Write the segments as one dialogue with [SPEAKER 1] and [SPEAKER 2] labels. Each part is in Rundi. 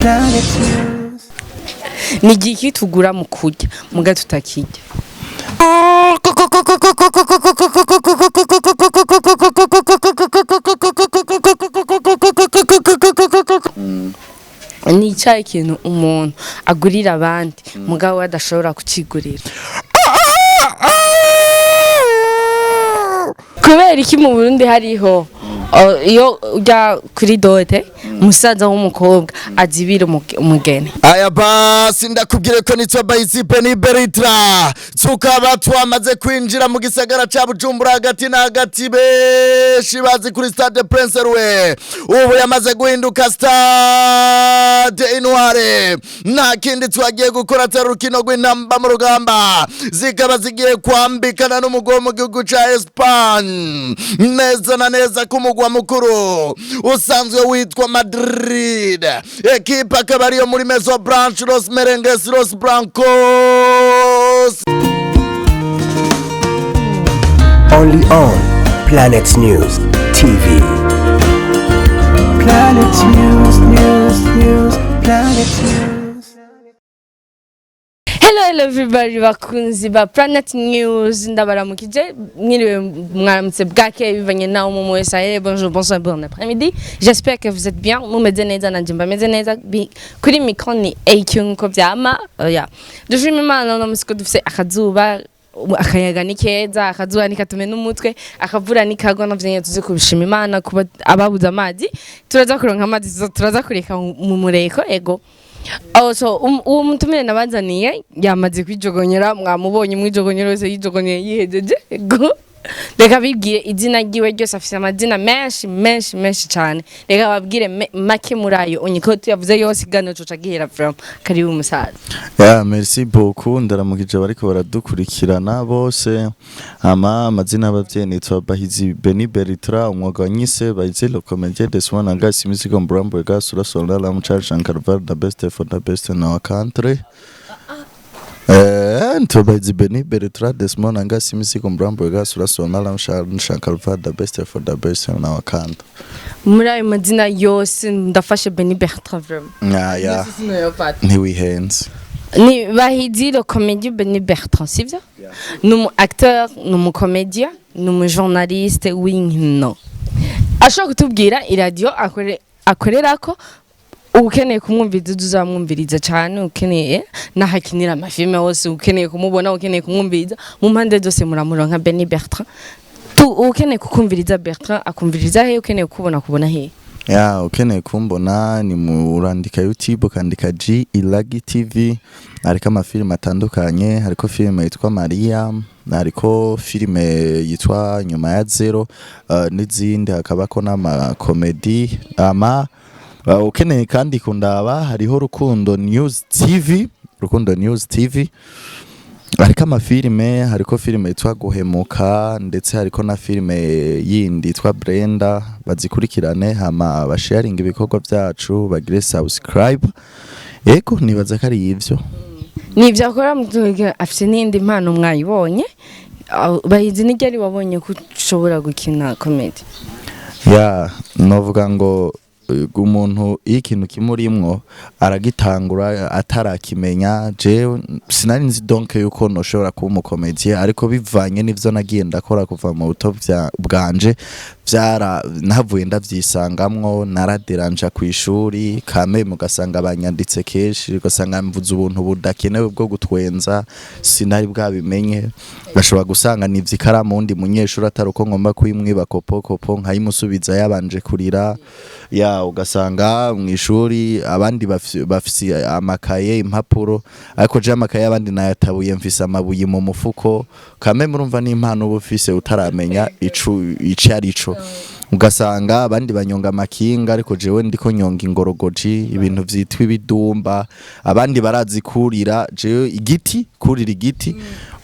[SPEAKER 1] Planet News.
[SPEAKER 2] Ni igiki tugura mu kurya muga tutakirya? Ni icyayi ikintu umuntu agurira abandi mugabo we adashobora kukigurira. Kubera iki mu Burundi hariho iyo ujya kuri dote umusaza w'umukobwa azibira umugeni?
[SPEAKER 3] Aya basi ndakubwire ko nitwa Bayisi Beni Beritra, tukaba twamaze kwinjira mu gisagara ca Bujumbura hagati na hagati, benshi bazi kuri Stade Prince Rwe, ubu yamaze guhinduka Stade Intware. Nta kindi twagiye gukora atari urukino rw'intamba mu rugamba, zikaba zigiye kwambikana n'umugwi wo mu gihugu ca Espagne, neza na neza ku mugwa mukuru usanzwe witwa Madrid. Ekipa akaba ariyo muri Meso Branch Los Merengues Los Blancos.
[SPEAKER 4] Only on Planet News TV.
[SPEAKER 1] Planet News, News, News, Planet News.
[SPEAKER 2] Hello, hello everybody, bakunzi ba Planet News, ndabaramukije, mwiriwe, mwaramutse, bwake, bivanye naho umwe wese ahereye. Bonjour, bonsoir, bon après-midi, j'espère que vous êtes bien, mumeze neza, nanje mbameze neza. Kuri micro ni AQ nkuko vyama. Yeah. Dushima Imana uno musi ko dufise akazuba, akayaga ni keza, akazuba nikatume n'umutwe, akavura nikagwa navyo nyene tuze kubishima Imana. Kuba ababuze amazi, turaza kuronka amazi, turaza kureka mu mureko ego. Oh, so uwo mutumire nabazaniye yamaze kwijogonyera, mwamubonye, umwijogonyero wese yijogonyeye yihejeje. Ego, reka bibwire izina ryiwe ryose. Afise amazina menshi menshi menshi cyane, reka babwire make muri ayo unyiko tuyavuze yose iganiro coca gihera. Vraiment, karibu umusaza.
[SPEAKER 3] Ya, merci beaucoup, ndaramukije bariko baradukurikirana bose. Ama amazina y'abavyeyi nitwa Bahizi Beni Beritra, umwuga wanyise Bahizi le comédien de Swana Gasi Music Mbrambo Gasura Sola la Muchar Shankar, the best for the best in our country. Nitwa Bahizi Beni Beritra Desmond Angasi Music Mbrambo Gasura Sola la Muchar Shankar, the best for the best in our country.
[SPEAKER 2] Muri ayo mazina yose ndafashe Beni Bertrand vraiment.
[SPEAKER 3] Ya ya, ntiwihenze.
[SPEAKER 2] Ni Bahizi le comédien Beni Bertrand, sivyo? Ni umu acteur, ni umu comédien, ni umu journaliste w'inkino, ashobora kutubwira iradiyo akorerako. Ukeneye kumwumviriza uzamwumviriza cyane, ukeneye n'ahakinira amafilme hose, ukeneye kumubona, ukeneye kumwumviriza mu mpande zose muramuronka Beni Bertrand. Ukeneye kukumviriza Bertrand akumviriza he? Ukeneye kubona kubona he?
[SPEAKER 3] Ya, ukeneye kumbona ni murandika YouTube ukandika G Ilagi TV, hariko amafilime atandukanye, hariko filime yitwa Maria, hariko filime yitwa Nyuma ya Zero, n'izindi, hakabako n'amakomedi. Ama ukeneye kandi kundaba hariho Rukundo News TV, Rukundo News TV hariko amafilime, hariko filime yitwa Guhemuka, ndetse hariko na filime yindi yitwa Brenda. Bazikurikirane hama basharinga ibikorwa byacu, bagire subscribe. Ego, nibaza ko ari ivyo.
[SPEAKER 2] Nibyo akora afite n'indi mpano mwayibonye. Bahizi, ni ryari wabonye ko ushobora gukina comedy?
[SPEAKER 3] Ya, novuga ngo umuntu iyo ikintu kimurimwo aragitangura atarakimenya. Jewe sinari nzi donc yuko noshobora kuba umukomediye, ariko bivanye n'ivyo nagiye ndakora kuva mu buto bwanje, vyara nahavuye ndavyisangamwo. Naraderanja kw'ishuri kame, mugasanga banyanditse kenshi, ugasanga mvuze ubuntu budakenewe bwo gutwenza, sinari bwabimenye. Bashobora gusanga nivye ikaramu wundi munyeshuri, atari uko ngomba kuyimwiba, kopo kopo nkayimusubiza yabanje kurira. Ya, ugasanga mw'ishuri abandi bafise amakaye, impapuro, ariko je amakaye y'abandi nayatabuye, mfise amabuye mu mufuko kame. Murumva n'impano uba ufise utaramenya ico ico ari co. Ugasanga abandi banyonga amakinga, ariko jewe ndiko nyonga ingorogoji, ibintu vyitwa ibidumba. Abandi barazi kurira, jewe igiti, kurira igiti.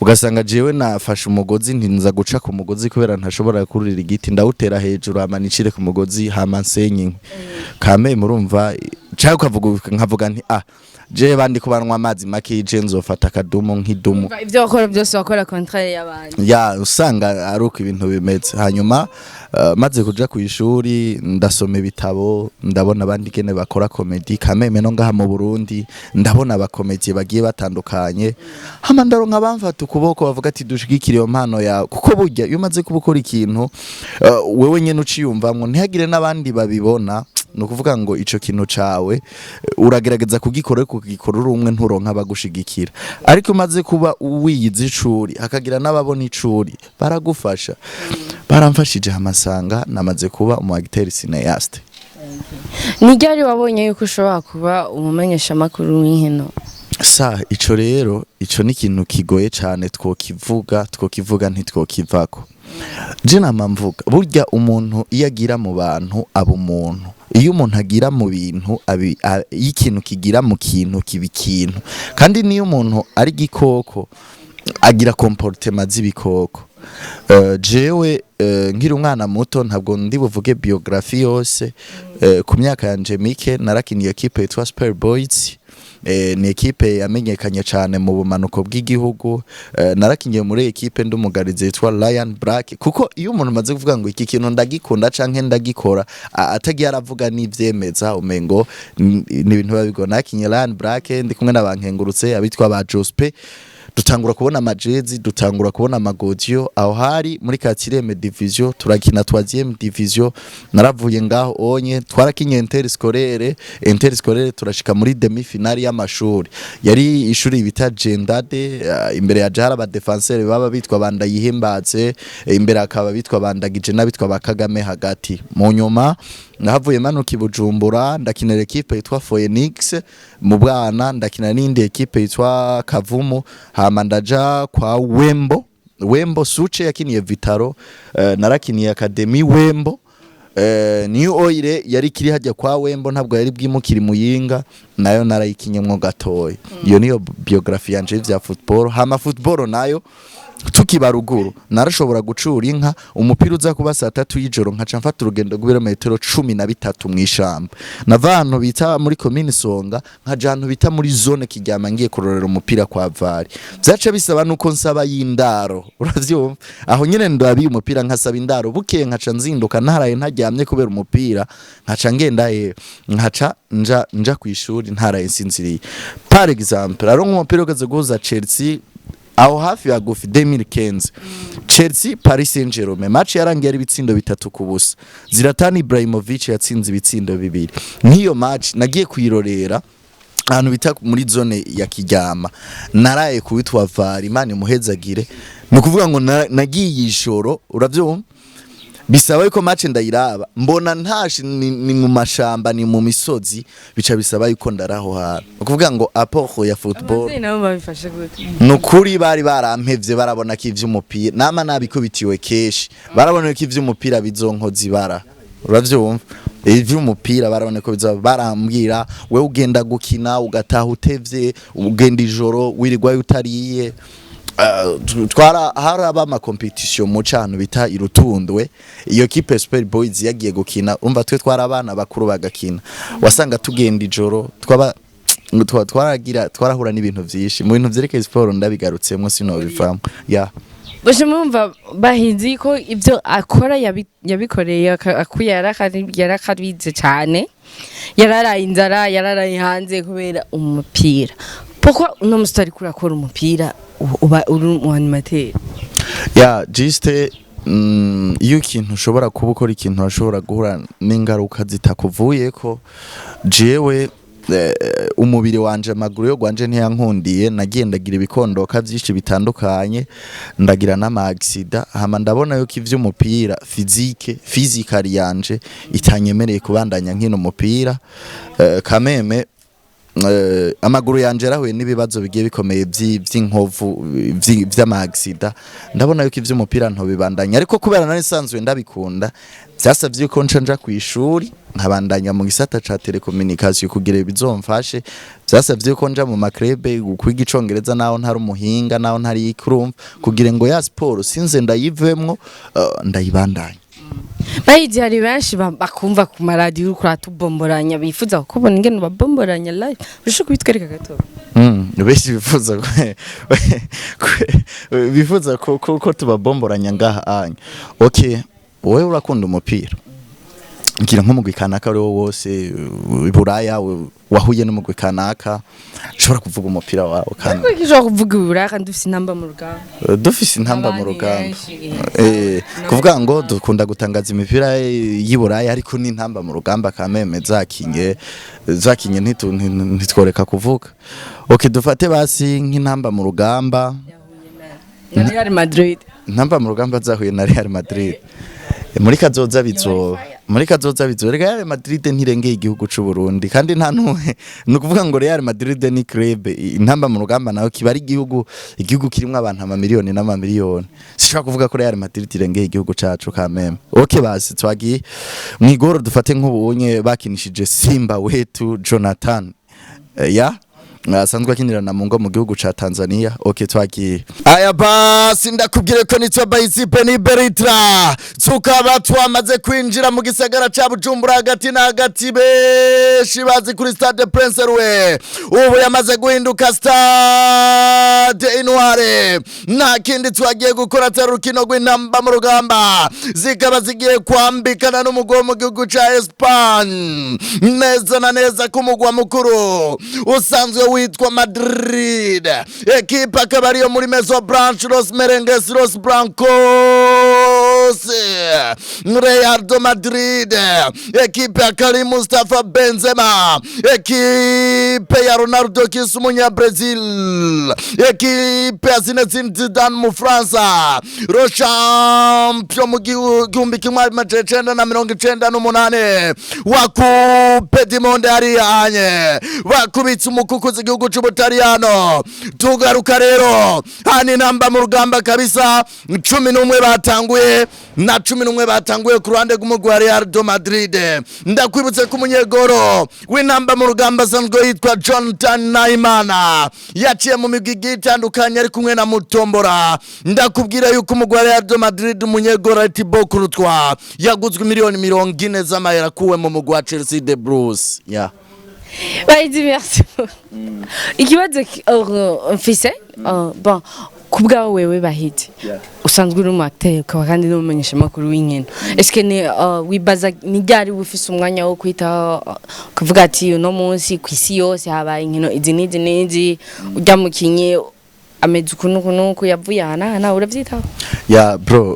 [SPEAKER 3] Ugasanga jewe nafashe umugozi, ntinza guca ku mugozi kubera ntashobora kurira igiti, ndawutera hejuru hama nicire ku mugozi, hama nsenye inkwi. Kame murumva, cyangwa ukavuga, nkavuga nti: "Ah, je bandi ko banywa amazi make, je nzofata akadumu nk'idumu."
[SPEAKER 2] Ibyo wakora byose wakora contraire y'abandi.
[SPEAKER 3] Ya, usanga ari uko ibintu bimeze. Hanyuma maze kuja ku ishuri, ndasoma ibitabo, ndabona abandi gene bakora comédie kameme no ngaha mu Burundi, ndabona abakomedi bagiye batandukanye, hama ndaronka bamfata ukuboko, bavuga ati: "Dushigikire iyo mpano yawe." Kuko burya iyo umaze kuba ukora ikintu, wewe nyene uciyumvamwo, ntihagire n'abandi babibona, ni ukuvuga ngo ico kintu cawe uragerageza kugikora, ariko kugikora uri umwe nturonka abagushigikira. Ariko umaze kuba wiyizi icuri, hakagira n'ababona icuri, baragufasha. Baramfashije, hamasanga namaze kuba umu acteur cinéaste.
[SPEAKER 2] Ni ryari wabonye yuko ushobora kuba umumenyeshamakuru w'inkino?
[SPEAKER 3] Sa ico rero, ico ni ikintu kigoye cane. Twokivuga ntitwokivako. Je nama mvuga, burya umuntu iyo agira mu bantu aba umuntu, iyo umuntu agira mu bintu iyo ikintu kigira mu kintu kiba ikintu, kandi niyo umuntu ari igikoko agira comportement z'ibikoko. Jewe nkiri umwana muto, ntabwo ndi buvuge biographie yose, ku myaka yanje mike narakiniye équipe yitwa Super Boys. Ni équipe yamenyekanye cyane mu bumanuko bw'igihugu. Narakingiye muri équipe ndumugarize yitwa Lion Black, kuko iyo umuntu amaze kuvuga ngo iki kintu ndagikunda canke ndagikora, atagiye aravuga n'ivyemeza, umengo ni ibintu biba bigoye. Nakinye Lion Black ndi kumwe n'abankengurutse abitwa ba Jospe, dutangura kubona amajezi, dutangura kubona amagodiyo. Aho hari muri quatrième division, turakina troisième division. Naravuye ngaho onye, twarakinye interscolaire. Interscolaire turashika muri demi finale y'amashuri, yari ishuri bita Jendade. Imbere ya jara aba défenseur baba bitwa Bandayihimbatse, imbere akaba bitwa Bandagije n'abitwa ba Kagame hagati. Mu nyuma nahavuye manuka i Bujumbura, ndakinira équipe yitwa Phoenix mu bwana, ndakina n'indi équipe yitwa Kavumu, hama ndaja kwa Wembo. Wembo Suce yakiniye Vitaro. Narakiniye Academy Wembo. New Oil yari kiri hajya kwa Wembo, ntabwo yari bwimukiri Muyinga, nayo narayikinyemwo gatoya. Iyo niyo biographie yanje y'ivya football. Hama football nayo, tukiba ruguru narashobora gucura inka, umupira uza kuba saa 3 y'ijoro, nkaca mfata urugendo rw'ibirometero 13 mw'ishamba, nava ahantu bita muri komini Songa, nkaja ahantu bita muri zone Kiryama, ngiye kurorera umupira kwa Vari. Vyaca bisaba nuko nsaba y'indaro, uravyumva, aho nyene ndabiye umupira nkasaba indaro, bukeye nkaca nzinduka ntaraye ntaryamye kubera umupira, nkaca ngenda he, nkaca nja kw'ishuri ntaraye nsinziriye. Par exemple, ari nk'umupira ugeze guhuza Chelsea aho hafi ya gufi 2015, Chelsea Paris Saint-Germain, match yarangiye ari ibitsindo 3-0. Zlatan Ibrahimovic yatsinze ibitsindo bibiri. Nk'iyo match nagiye kuyirorera ahantu bita muri zone ya Kiryama, naraye kuwitwa Vari, Imana imuhezagire. Ni ukuvuga ngo nagiye ijoro, uravyumva, bisaba yuko match ndayiraba, mbona ntashi ni mu mashamba, ni mu misozi, bica bisaba yuko ndaraho hantu. Ni ukuvuga ngo apport ya football.
[SPEAKER 2] Abavyeyi nabo babifashe gute?
[SPEAKER 3] Nukuri bari barampevye, barabona ko ivy'umupira nama nabikubitiwe keshi, barabona ko ivy'umupira bizonkoza ibara, uravyumva, ivy'umupira barabona ko bizoba. Barambwira: "We ugenda gukina ugataha utevye, ugenda ijoro, wirirwa utariye." Twara haraba ama compétition mu cantu bita Irutundwe. Iyo équipe Super Boys yagiye gukina, umva, twe twara abana bakuru bagakina, wasanga tugenda ijoro, twaba twaragira, twarahura n'ibintu vyinshi mu bintu vyerekeye siporo. Ndabigarutsemo sinobivamo ya.
[SPEAKER 2] Baje mumva bahinzi ko ibyo akora yabikoreye akuye, yarakabize cyane, yararaye inzara, yararaye hanze kubera umupira. Pourquoi uno musi utariko urakora umupira, uba uri umu animateur?
[SPEAKER 3] Ya, juste iyo ikintu ushobora kuba ukora ikintu, urashobora guhura n'ingaruka zitakuvuyeko. Jewe umubiri wanje, amaguru yo gwanje ntiyankundiye, nagiye ndagira ibikondoka vyinshi bitandukanye, ndagira n'ama accident, hama ndabona yuko ivy'umupira physique, physically yanje itanyemereye kubandanya nkina umupira. Kameme Amaguru yanje yarahuye n'ibibazo bigiye bikomeye vy'inkovu vy'ama accident. Ndabona yuko ivy'umupira ntobibandanya, ariko kubera nari nsanzwe ndabikunda, vyasavye yuko nca nja kw'ishuri, nkabandanya mu gisata ca télécommunication kugira bizomfashe. Vyasavye yuko nja mu ma club kwiga icongereza, naho ntari umuhinga, naho ntari ikurumva, kugira ngo ya sport sinze ndayivemwo, ndayibandanye.
[SPEAKER 2] Bayizi, hari benshi bakumva ku maradiyo uriko uratubomboranya, bifuza kukubona ingene ubabomboranya live. Urashobora kubitwereka gato?
[SPEAKER 3] Benshi bifuza ko tubabomboranya ngaha anya. Okay, wowe urakunda umupira, ngira nk'umugwi kanaka ari wo wose i Buraya, wahuye n'umugwi kanaka, ushobora kuvuga umupira wawe kandi.
[SPEAKER 2] Ariko ushobora kuvuga Uburaya kandi ufise intamba mu rugamba?
[SPEAKER 3] Dufise intamba mu
[SPEAKER 2] Abandi
[SPEAKER 3] rugamba.
[SPEAKER 2] benshi.
[SPEAKER 3] Kuvuga ngo dukunda gutangaza imipira y'i Buraya, ariko n'intamba mu rugamba kameme zakinye, ntitworeka kuvuga. Okay, dufate basi nk'intamba mu rugamba
[SPEAKER 2] na Real Madrid.
[SPEAKER 3] Intamba mu rugamba zahuye na Real Madrid muri kazoza, bizoba muri kazoza, bizoba. Real Madrid ntirengeye igihugu c'u Burundi, kandi nta nuwe ni ukuvuga ngo Real Madrid ni club, intamba mu rugamba nawe kiba ari igihugu, igihugu kirimwo abantu amamiliyoni n'amamiliyoni. Sishobora kuvuga ko Real Madrid irengeye igihugu cacu kameme. Okay, basi twagiye mw'igoro, dufate nk'ubunye bakinishije Simba wetu Jonathan, ya asanzwe akinira na Mungo mu gihugu ca Tanzania. Okay, twagiye. Aya basi, ndakubwire ko nitwa Bayisi Beni Beritra, tukaba twamaze kwinjira mu gisagara ca Bujumbura hagati na hagati, benshi bazi kuri Stade Prince Louis, ubu yamaze guhinduka Stade Intwari. Nta kindi twagiye gukora atari urukino rw'intamba mu rugamba, zikaba zigiye kwambikana n'umugwi wo mu gihugu ca Espagne, neza na neza ku mugwa mukuru usanzwe witwa Madrid. Ekipa akaba ariyo muri Maison Blanche, Los Merengues, Los Blancos, Real de Madrid, ekipe ya Karim Mustafa Benzema, ekipe ya Ronaldo Kisi umunya Brazil, ekipe ya Zinedine Zidane mu Faransa, le champion mu 1998 wa Coupe du Monde yarihanye, bakubitse umukukuzi igihugu c'Ubutaliyano. Tugaruka rero hano, intamba mu rugamba kabisa 11 batanguye na 11 batanguye ku ruhande rw'umugwi wa Real de Madrid. Ndakwibutse ko umunyegoro w'intamba mu rugamba asanzwe yitwa Jonathan Nahimana, yaciye mu migwi igiye itandukanye ari kumwe na Mutombora. Ndakubwira yuko umugwi wa Real de Madrid, umunyegoro ari Thibaut Courtois, yaguzwe miliyoni 40 z'amayero akuwe mu mugwi wa Chelsea the Blues, yeah.
[SPEAKER 2] Bayizi, merci. Ikibazo mfise, bon, ku bwawe wewe Bahidi, usanzwe uri umu acteur, ukaba kandi n'umumenyeshamakuru w'inkino, eske ni wibaza ni ryari uba ufise umwanya wo kwitaho, kuvuga ati uno munsi ku isi yose habaye inkino izi n'izi n'izi, urya mukinyi ameze uku n'uku n'uku, yavuye aha n'aha n'aha, uravyitaho?
[SPEAKER 3] Ya bro,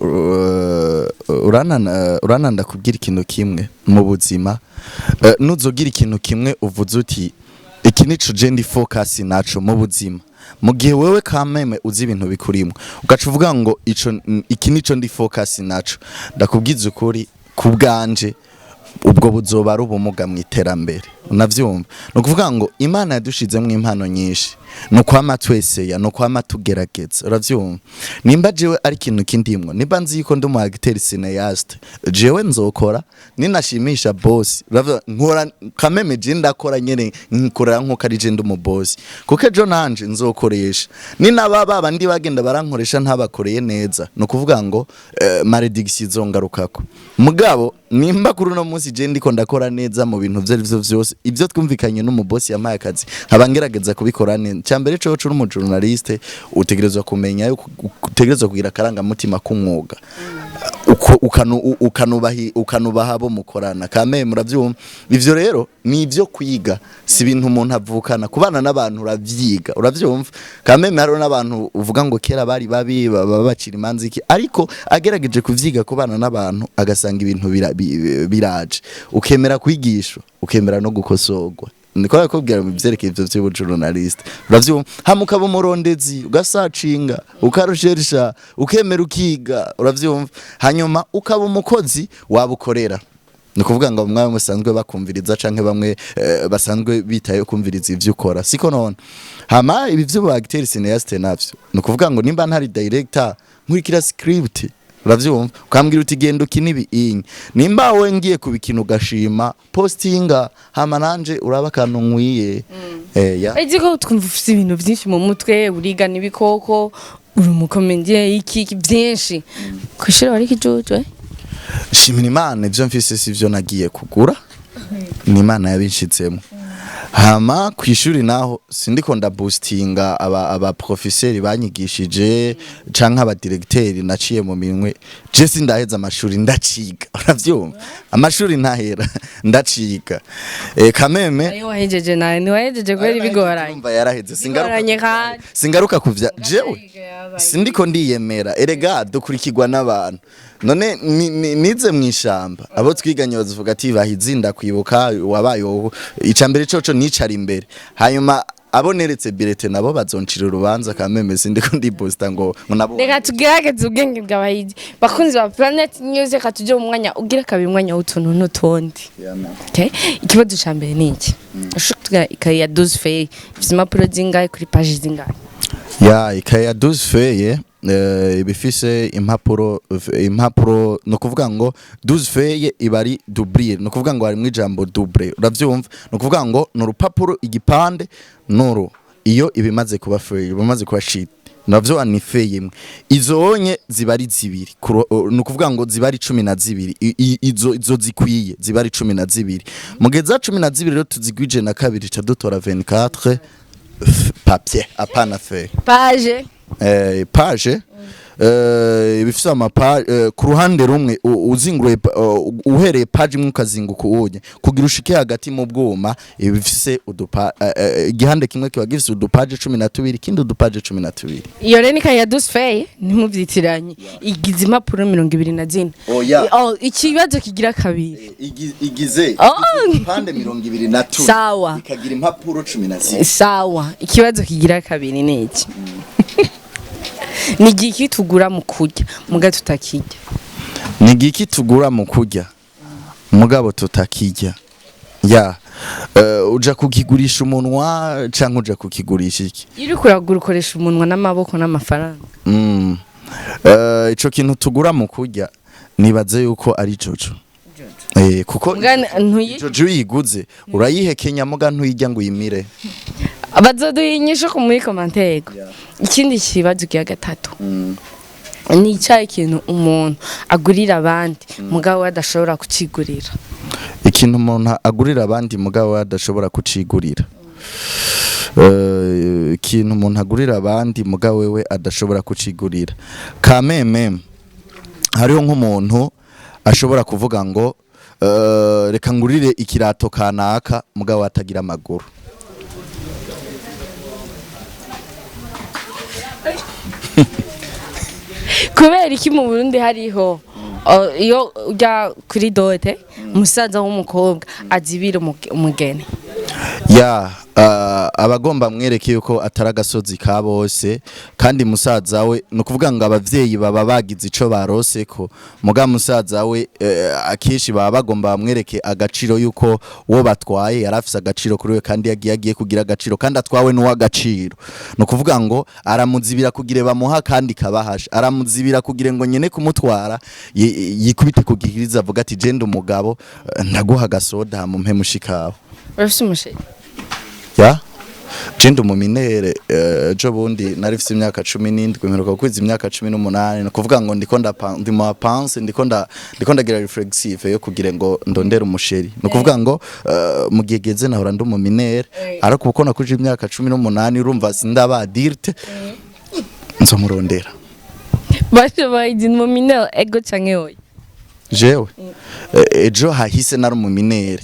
[SPEAKER 3] urana ndakubwira ikintu kimwe mu buzima. Nuzogira ikintu kimwe uvuze uti iki nico je ndi focus naco mu buzima, mu gihe wewe kameme uzi ibintu bikurimo, ugaca uvuga ngo ico iki nico ndi focus naco, ndakubwiza ukuri, ku bwanje ubwo buzoba ari ubumuga mu iterambere. Unavyumva, ni ukuvuga ngo Imana yadushizemwo impano nyinshi, ni ukwama tweseya, ni ukwama tugerageza. Uravyumva, nimba jewe ari ikintu kindimwo, nimba nzi yuko ndi umu acteur cinéaste, jewe nzokora ninashimisha boss. Uravyumva, nkora kameme, je ndakora nyene, nkorera nkuko ari je ndi umu boss, kuko ejo nanje nzokoresha. Ninaba babandi bagenda barankoresha ntabakoreye neza, ni ukuvuga ngo malédiction izongarukako. Mugabo nimba kuri uno munsi je ndiko ndakora neza mu bintu vyo arivyo vyose, ibyo twumvikanye n'umubosi yampaye akazi, nkaba ngerageza kubikora neza. Cyambere coco, uri umujournaliste, utegerezwa kumenya yuko utegerezwa kugira akarangamutima k'umwuga, ukanubaha abo mukorana kame. Muravyumva, ivyo rero ni ivyo kwiga, si ibintu umuntu avukana. Kubana n'abantu uravyiga. Uravyumva kameme, hariho n'abantu uvuga ngo kera bari babi, baba bacira imanza iki, ariko agerageje kuvyiga kubana n'abantu, agasanga ibintu biraje. Ukemera kwigishwa, ukemera no gukosorwa, niko nakubwira mu vyerekeye ivyo vy'ubujournaliste. Uravyumva, hama ukaba umurondezi, ugasacinga, ukarusherisha, ukemera ukiga. Uravyumva, hanyuma ukaba umukozi wabukorera. Ni ukuvuga ngo bamwe musanzwe bakumviriza canke bamwe basanzwe bitaye kumviriza ivyo ukora, siko? None hama ibi vyo acteur, cinéaste navyo ni ukuvuga ngo nimba ntari director, nkurikira script, uravyumva, ukambwira uti genda ukina ibi inyi, nimba we ngiye kubikina ugashima, postinga, hama nanje uraba akantu nkwiye, ya.
[SPEAKER 2] Ezi ko twumva ufite ibintu byinshi mu mutwe, urigana ibikoko, uri umucomédien, iki byinshi kwishura wari kijuju, eh?
[SPEAKER 3] Shimira Imana, ivyo mfise sivyo nagiye kugura, ni Imana yabinshitsemo. Hama kwishuri naho sindiko ndaboostinga aba professeur banyigishije canke aba directeur naciye mu minwe. Je sindaheza amashuri, ndaciga, uravyumva, amashuri ntahera, ndaciga, kameme.
[SPEAKER 2] Ayo wahejeje nawe ntiwahejeje kubera ibigoranye.
[SPEAKER 3] Urumva yaraheze, singaruka.
[SPEAKER 2] Bigoranye kandi.
[SPEAKER 3] Singaruka kuvya, jewe sindiko ndiyemera. Erega dukurikirwa n'abantu. None nize mwishamba, abo twiganye bazivuga ati bahizinda kwibuka wabaye wowe. Icambere coco nicara imbere, hanyuma abo neretse bulletin nabo bazoncira urubanza. Kameme sindiko ndiboosta ngo nabo.
[SPEAKER 2] Reka tugerageze ubwenge bw'abayidi. Bakunzi ba Planet News, reka tujye mu mwanya ugira kabiri, umwanya w'utuntu n'utundi. Okay, ikibazo ca mbere ni iki: ushobora kutubwira ikaye ya 12 feuilles ifite impapuro zingahe, kuri page zingahe?
[SPEAKER 3] Ya, ikaye ya 12 feuilles iba ifise impapuro, no kuvuga ngo 12 feuilles iba ari doublure, no kuvuga ngo harimwo ijambo double, uravyumva? No kuvuga ngo ni urupapuro igipande nuru, iyo ibimaze kuba feuille, ibimaze kuba sheet navyo ni feuille imwe. Izo onye ziba ari zibiri, ni ukuvuga ngo ziba ari 12. Izo zikwiye ziba ari 12. Mugeza 12 rero tuzigwije na kabiri, ca dutora 24 papier, apana feuille.
[SPEAKER 2] Page?
[SPEAKER 3] Page ibifise ama ku ruhande rumwe, uzinguruye uhereye page imwe ukazinguka uwunye kugira ushike hagati mu bwuma, ibifise udupa igihande kimwe kiba gifise udupaje 12, ikindi udupaje 12.
[SPEAKER 2] Iyo rero ni ikaye ya 12 feuilles, ntimuvyitiranye, igize impapuro 24.
[SPEAKER 3] Oya.
[SPEAKER 2] Oh, ikibazo kigira kabiri.
[SPEAKER 3] Igize
[SPEAKER 2] Oh.
[SPEAKER 3] udupande 22.
[SPEAKER 2] Sawa.
[SPEAKER 3] Ikagira impapuro 14.
[SPEAKER 2] Sawa, ikibazo kigira kabiri ni iki: ni igiki tugura mu kurya muga tutakirya?
[SPEAKER 3] Ni igiki tugura mu kurya mugabo tutakirya? Ya, uja kukigurisha umunwa canke uja kukigurisha iki?
[SPEAKER 2] Iyo uriko uragura ukoresha umunwa n'amaboko n'amafaranga.
[SPEAKER 3] Ico kintu tugura mu kurya nibaze yuko ari jojo, kuko
[SPEAKER 2] Muga ntuyi
[SPEAKER 3] jojo uyiguze urayihekenya, muga ntuyirya ngo uyimire.
[SPEAKER 2] Bazoduha inyishu ku muri commentaire. Ikindi kibazo kiya gatatu ni icyayi: ikintu umuntu agurira abandi mugabo we adashobora kucigurira.
[SPEAKER 3] Ikintu umuntu agurira abandi mugabo we adashobora kucigurira. Ikintu umuntu agurira abandi mugabo wewe adashobora kucigurira, kameme hariho nk'umuntu ashobora kuvuga ngo reka ngurire ikirato kanaka, mugabo atagira amaguru.
[SPEAKER 2] Kubera iki mu Burundi hariho iyo ujya kuri dot, umusaza w'umukobwa azibira umugeni?
[SPEAKER 3] Ya, abagomba mwereke yuko atari agasozi ka bose, kandi musaza we, ni ukuvuga ngo abavyeyi baba bagize ico barose ko muga musaza we, akenshi baba bagomba bamwereke agaciro yuko uwo batwaye yari afise agaciro kuri we, kandi yagiye kugira agaciro, kandi atwawe n'uw'agaciro. Ni ukuvuga ngo aramuzibira kugira bamuha kandi kabahasha, aramuzibira kugira ngo nyene kumutwara yikubite ku gihiriza, avuga ati je ndi umugabo, ndaguha agasoda mumpe mushikawe.
[SPEAKER 2] Urafise umuchéri?
[SPEAKER 3] Ya, je ndi umumineur. Ejo bundi nari mfise imyaka 17, mperuka kwiza imyaka 18. Ni ukuvuga ngo ndiko ndi mu pense, ndiko ndagira réflexive yo kugira ngo ndondere umuchéri. Ni ukuvuga ngo mu gihe geze nahora ndi umumineur, ariko uko nakuje imyaka 18, urumva sindaba adulte, nzomurondera.
[SPEAKER 2] Basho bayidi mu mineur, ego canke oya?
[SPEAKER 3] Jewe ejo hahise nari umumineur.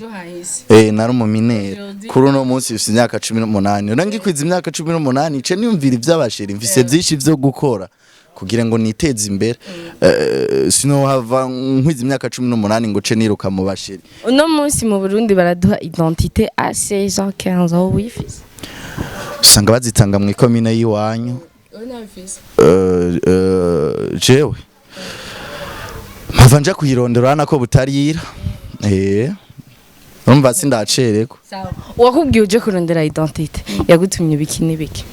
[SPEAKER 3] Nari umumineur. Kuri uno munsi mfise imyaka 18. Rero ngikwiza imyaka 18 ice niyumvira ivy'abachéri, mfise vyinshi vyo gukora kugira ngo niteze imbere. Sinohava nkwiza imyaka 18 ngo ce niruka mu bachéri.
[SPEAKER 2] Uno munsi mu Burundi baraduha identité à 16 ans, 15 ans, wifise?
[SPEAKER 3] Usanga bazitanga mu ikomine y'iwanyu. Jewe mpava nja kuyirondera, urabona ko butarira. Urumva sindacererwa.
[SPEAKER 2] Sawa, uwakubwiye uje kurondera identité yagutumye biki n'ibiki?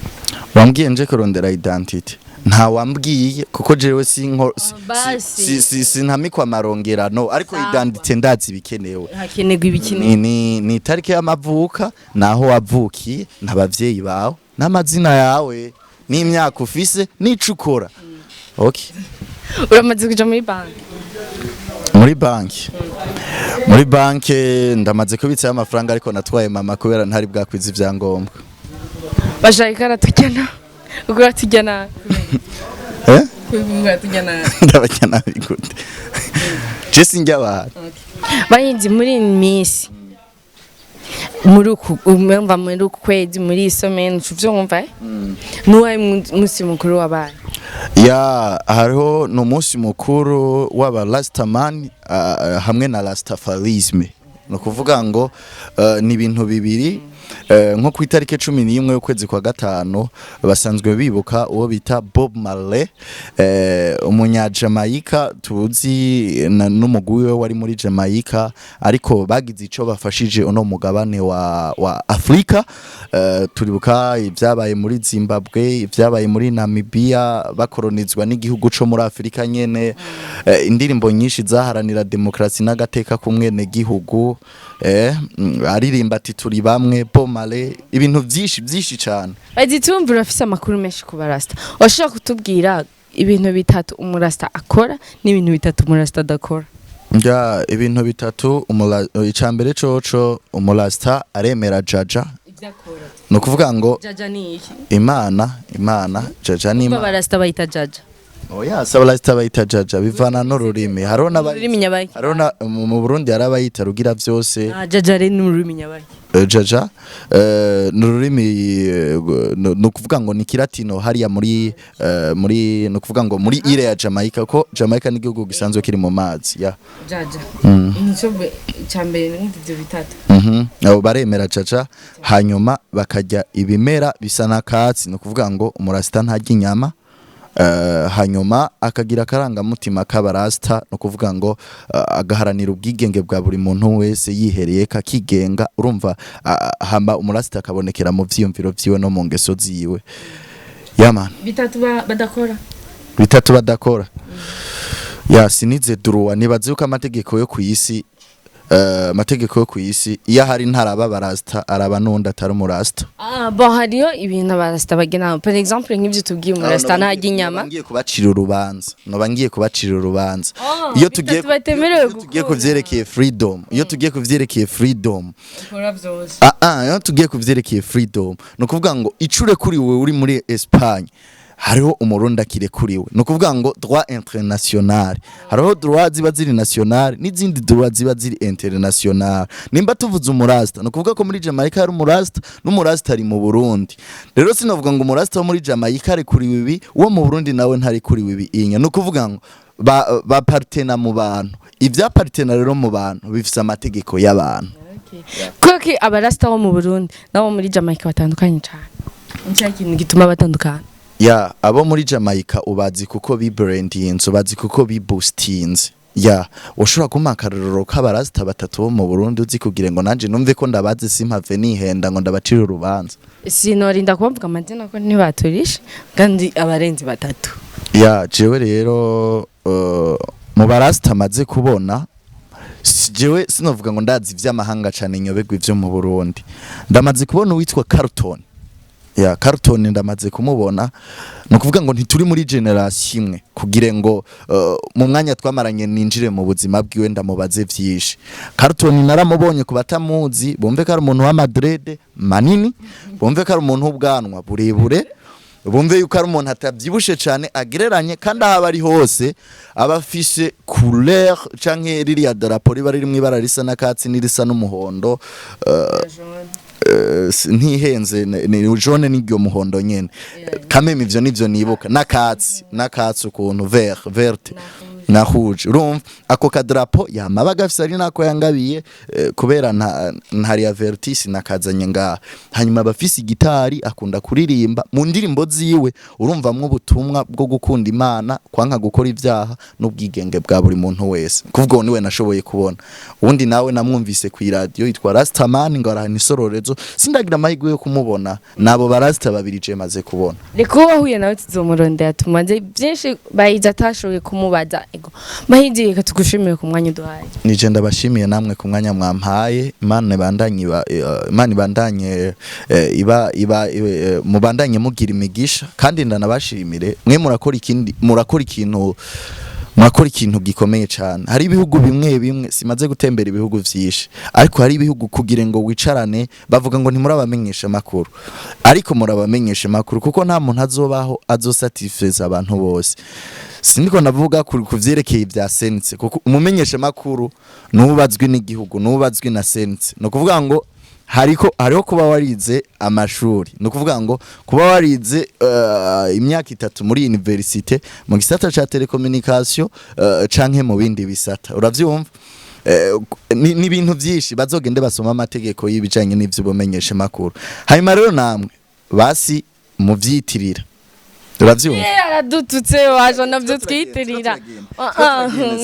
[SPEAKER 3] Wambwiye nje kurondera identité, nta wambwiye, kuko jewe sinko
[SPEAKER 2] Basi.
[SPEAKER 3] sintamikwa amarongerano, ariko
[SPEAKER 2] Sawa.
[SPEAKER 3] identité ndazi bikenewe.
[SPEAKER 2] Hakenerwa ibiki?
[SPEAKER 3] Ni itariki y'amavuka, naho wavukiye, n'abavyeyi bawe, n'amazina yawe, n'imyaka ufise, n'ico ukora. Okay.
[SPEAKER 2] Uramaze kuja muri banki?
[SPEAKER 3] Muri banki ndamaze kubitsayo amafaranga, ariko natwaye mama kubera ntari bwakwiza ivyangombwa.
[SPEAKER 2] Bashaka karatujyana, ubwo tujyana.
[SPEAKER 3] Eh?
[SPEAKER 2] Tujyana.
[SPEAKER 3] Ndabajya nabi gute? Je sinjya abantu.
[SPEAKER 2] Bahinzi, muri iyi minsi, muri uku umva, muri uku kwezi, muri iyi semaine, uvyumva, eh? Nuwahe musi mukuru wabaye?
[SPEAKER 3] Ya, hariho ni umunsi mukuru w'aba Rastaman hamwe na Rastafarisme. Ni ukuvuga ngo ni ibintu bibiri. Nko ku itariki 11 y'ukwezi kwa gatanu basanzwe bibuka uwo bita Bob Marley, umunya-Jamaica tuzi n'umugwi we wari muri Jamaica, ariko bagize ico bafashije uno mugabane wa Afrika. Turibuka ibyabaye muri Zimbabwe, ibyabaye muri Namibia, bakoronizwa n'igihugu co muri Afrika nyene. Indirimbo nyinshi zaharanira demokrasi n'agateka k'umwene gihugu, aririmba ati "Turi bamwe", Bob Marley, ibintu vyinshi vyinshi cane.
[SPEAKER 2] Bazitumva, urafise amakuru menshi ku barasta. Washobora kutubwira ibintu bitatu umurasta akora n'ibintu bitatu umurasta adakora?
[SPEAKER 3] Ya, ibintu bitatu icambere coco, umurasta aremera jaja.
[SPEAKER 2] Ibyo akora.
[SPEAKER 3] Ni ukuvuga ngo
[SPEAKER 2] Jaja ni iki?
[SPEAKER 3] Imana, jaja ni Imana.
[SPEAKER 2] Abarasta bayita jaja?
[SPEAKER 3] Oya, si abarasta bayita jaja, bivana n'ururimi. Hariho
[SPEAKER 2] Ururimi nyabaki?
[SPEAKER 3] Hariho na mu Burundi hari abayita rugira vyose.
[SPEAKER 2] Ah, jaja rero ni ururimi nyabaki?
[SPEAKER 3] Jaja ni ururimi, ni ukuvuga ngo ni kiratino hariya muri ni ukuvuga ngo muri île ya Jamaica, ko Jamaica ni igihugu gisanzwe kiri mu mazi ya.
[SPEAKER 2] Jaja nico icambere, n'ibindi ivyo bitatu.
[SPEAKER 3] Abo baremera jaja, hanyuma bakarya ibimera bisa n'akatsi. Ni ukuvuga ngo umurasita ntarya inyama. Hanyuma akagira akarangamutima k'abarasta, ni ukuvuga ngo agaharanira ubwigenge bwa buri muntu wese yihereye kakigenga. Urumva, hamba umurasita akabonekera mu vyiyumviro vyiwe no mu ngeso ziwe, yaman.
[SPEAKER 2] Bitatu badakora?
[SPEAKER 3] Bitatu badakora, ya, sinize droit. Nibaze yuko amategeko yo kw'isi, amategeko yo kw'isi iyo ahari ntaraba barasta, araba n'undi atari umurasta.
[SPEAKER 2] Ah bon, hariyo ibintu abarasta bagena, par exemple nk'ivyo tubwiye, umurasta ntarya inyama.
[SPEAKER 3] Ngiye kubacira urubanza, noba ngiye kubacira urubanza.
[SPEAKER 2] Oh,
[SPEAKER 3] Iyo tugiye
[SPEAKER 2] bitatu batemerewe
[SPEAKER 3] iyo tugiye
[SPEAKER 2] gukora.
[SPEAKER 3] kuvyerekeye freedom, iyo tugiye kuvyerekeye freedom,
[SPEAKER 2] Ukora vyose.
[SPEAKER 3] ah, iyo tugiye kuvyerekeye freedom, ni ukuvuga ngo icure kuri wewe uri muri Espagne, hariho umurundi akirekuriwe. Ni ukuvuga ngo droit international, hariho droit ziba ziri national n'izindi droit ziba ziri international. Nimba tuvuze umurasta, ni ukuvuga ko muri Jamaica hari umurasta n'umurasta ari mu Burundi. Rero sinavuga ngo umurasta wo muri Jamaica ari kuri ibi, uwo mu Burundi nawe ntari kuri ibi. Inya ni ukuvuga ngo ba partena mu bantu, ibya partena rero mu bantu bifise amategeko y'abantu.
[SPEAKER 2] Kuko abarasta bo mu Burundi nabo muri Jamaica batandukanye cyane, nicyo kintu gituma batandukana?
[SPEAKER 3] Ya, abo muri Jamaica ubazi kuko bibrandinze, ubazi kuko biboostinze. Ya, ushobora kumpa akarorero k'abarasta batatu bo mu Burundi uzi, kugira ngo nanje numve ko ndabazi, simpave nihenda ngo ndabacira urubanza?
[SPEAKER 2] Sinorinda kubavuga amazina ko ntibaturisha, kandi abarenzi batatu.
[SPEAKER 3] Ya, jewe rero mu barasta maze kubona, jewe sinovuga ngo ndazi ivy'amahanga cane, nyoberwa ivyo mu Burundi. Ndamaze kubona uwitwa Carlton. Ya, Carlton ndamaze kumubona. Ni ukuvuga ngo ntituri muri generation imwe kugira ngo mu mwanya twamaranye ninjire mu buzima bwiwe ndamubaze vyinshi. Carlton naramubonye. Ku batamuzi, bumve ko ari umuntu w'amadrede manini, bumve ko ari umuntu w'ubwanwa burebure, bumve yuko ari umuntu atabyibushe cyane, agereranye, kandi aho aba ari hose aba afise couleur canke ririya darapo riba riri mu ibara risa n'akatsi n'irisa n'umuhondo. Ntihenze, ni jaune n'iryo muhondo nyene kameme. Ivyo nivyo nibuka, n'akatsi ukuntu vert, verte. Na rouge. Urumva ako kadrapo yama gafise, ari nako yangabiye, kubera ntari avertis nakazanye ngaha. Hanyuma abafise igitari, akunda kuririmba. Mu ndirimbo ziwe urumvamwo ubutumwa bwo gukunda Imana, kwanka gukora ibyaha n'ubwigenge bwa buri muntu wese. Kuvuga uwo niwe nashoboye kubona. Ubundi nawe namwumvise ku iradiyo, yitwa Rastaman, ngo arahana isororezo. Sindagira amahirwe yo kumubona. Nabo barasta babiri je maze kubona.
[SPEAKER 2] Reka uwo wahuye nawe tuzomurondera, tumaze byinshi Bahizi atashoboye kumubaza. Ego Bahizi, reka tugushimire ku mwanya uduhaye.
[SPEAKER 3] Nije ndabashimiye namwe ku mwanya mwampaye. Imana ibandanye iba, Imana ibandanye iba mubandanye mugira imigisha. Kandi ndanabashimire mwe, murakora ikindi, murakora ikintu gikomeye cyane. Hari ibihugu bimwe bimwe, simaze gutembera ibihugu vyinshi, ariko hari ibihugu kugira ngo wicarane bavuga ngo ntimurabamenyesha makuru, ariko murabamenyesha makuru, kuko nta muntu azobaho azosatisfeza abantu bose. Siniko ndavuga ku vyerekeye ibya sense, kuko umumenyesha makuru nubazwi n'igihugu, nubazwi na sense. No kuvuga ngo hariho kuba warize amashuri, ni ukuvuga ngo kuba warize imyaka 3 muri université mu gisata ca télécommunication, canke mu bindi bisata, uravyumva. Ni ibintu vyinshi, bazogende basoma amategeko y'ibijanye n'ivy'ubumenyesha makuru. Hanyuma rero namwe basi muvyitirira, uravyumva.
[SPEAKER 2] Eh, aradututse, waje navyo twiyitirira.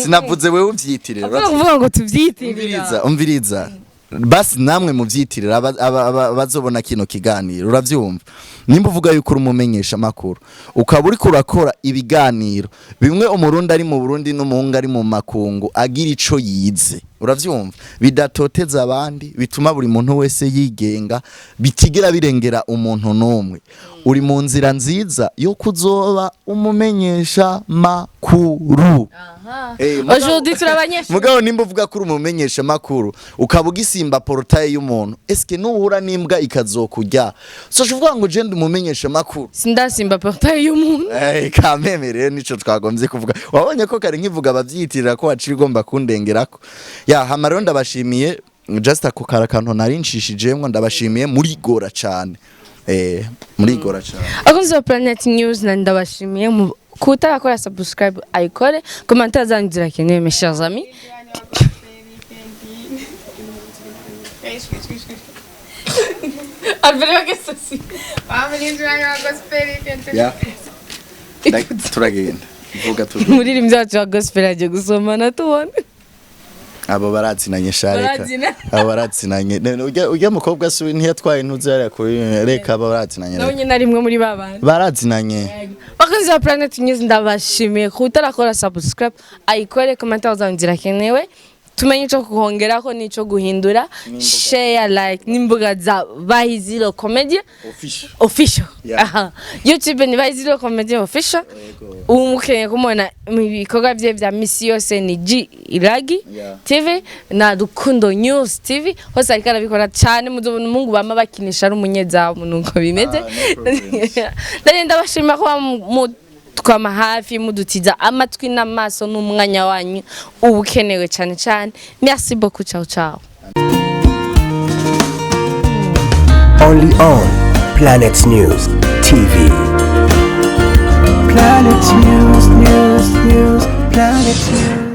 [SPEAKER 3] Sinavuze wewe uvyitirira.
[SPEAKER 2] Apana kuvuga ngo tuvyitirira.
[SPEAKER 3] Umviriza, umviriza, basi namwe muvyitirira bazobona kino kiganiro, uravyumva. Nimba uvuga yuko uri umumenyesha makuru, ukaba uriko urakora ibiganiro bimwe Umurundi ari mu Burundi n'umuhungu ari mu makungu agira ico yize, uravyumva, bidatoteza abandi, bituma buri muntu wese yigenga, bitigera birengera umuntu n'umwe, uri mu nzira nziza yo kuzoba umumenyesha makuru.
[SPEAKER 2] Aujourd'hui turabanyesha.
[SPEAKER 3] Mugabo nimba uvuga ko uri umumenyesha makuru, ukaba ugisimba portail y'umuntu, eske nuhura n'imbwa ikazokurya, so uvuga ngo je ndi umumenyesha makuru?
[SPEAKER 2] Sindasimba portail y'umuntu.
[SPEAKER 3] Kameme rero nico twagombye kuvuga. Wabonye ko kare nkivuga abavyitirira ko waciye ugomba kundengerako. Ya hama rero ndabashimiye, just ako karakantu nari nshishijemwo. Ndabashimiye, murigora cane, murigora cane.
[SPEAKER 2] Abakunzi ba Planet News, na ndabashimiye. Kutarakora subscribe ayikore, commentaire zanyu zirakenewe, mes chers amis. Alfredo, que ceci?
[SPEAKER 3] Ya, turagenda, vuga tugenda.
[SPEAKER 2] Umuririmbyi wacu wa gospel agiye gusomana tubone.
[SPEAKER 3] Abo baratsinanye shareka.
[SPEAKER 2] Barazina.
[SPEAKER 3] Abo baratsinanye. None urya mukobwa si ntiyatwaye intuzi hariya kuri? Reka, abo baratsinanye.
[SPEAKER 2] Nawe
[SPEAKER 3] Reka.
[SPEAKER 2] nyine ari imwe muri ba bantu.
[SPEAKER 3] Baratsinanye.
[SPEAKER 2] Bakunzi ba Planet News, ndabashimiye. Kutarakora subscribe ayikore, commentaire zanyu zirakenewe, tumenye ico kuhongerako n'ico guhindura. Share, like n'imbuga za Bahiziro Comedy
[SPEAKER 3] Official.
[SPEAKER 2] Official.
[SPEAKER 3] Yeah.
[SPEAKER 2] Aha. YouTube ni Bahiziro Comedy Official. Ubu mukeneye kumubona mu bikorwa bye vya misi yose ni G Iragi TV na Rukundo News TV, hose ariko arabikora cyane. Muzobona umuhungu bama bakinisha ari umunyezamu, nuko bimeze.
[SPEAKER 3] Ah, no problems.
[SPEAKER 2] Ndagenda ndabashima kuba mutwama hafi, mudutiza amatwi n'amaso n'umwanya wanyu uba ukenewe cyane cyane. Merci beaucoup, ciao ciao.
[SPEAKER 4] Only on Planet News TV.
[SPEAKER 1] Planet News, News, News, Planet News.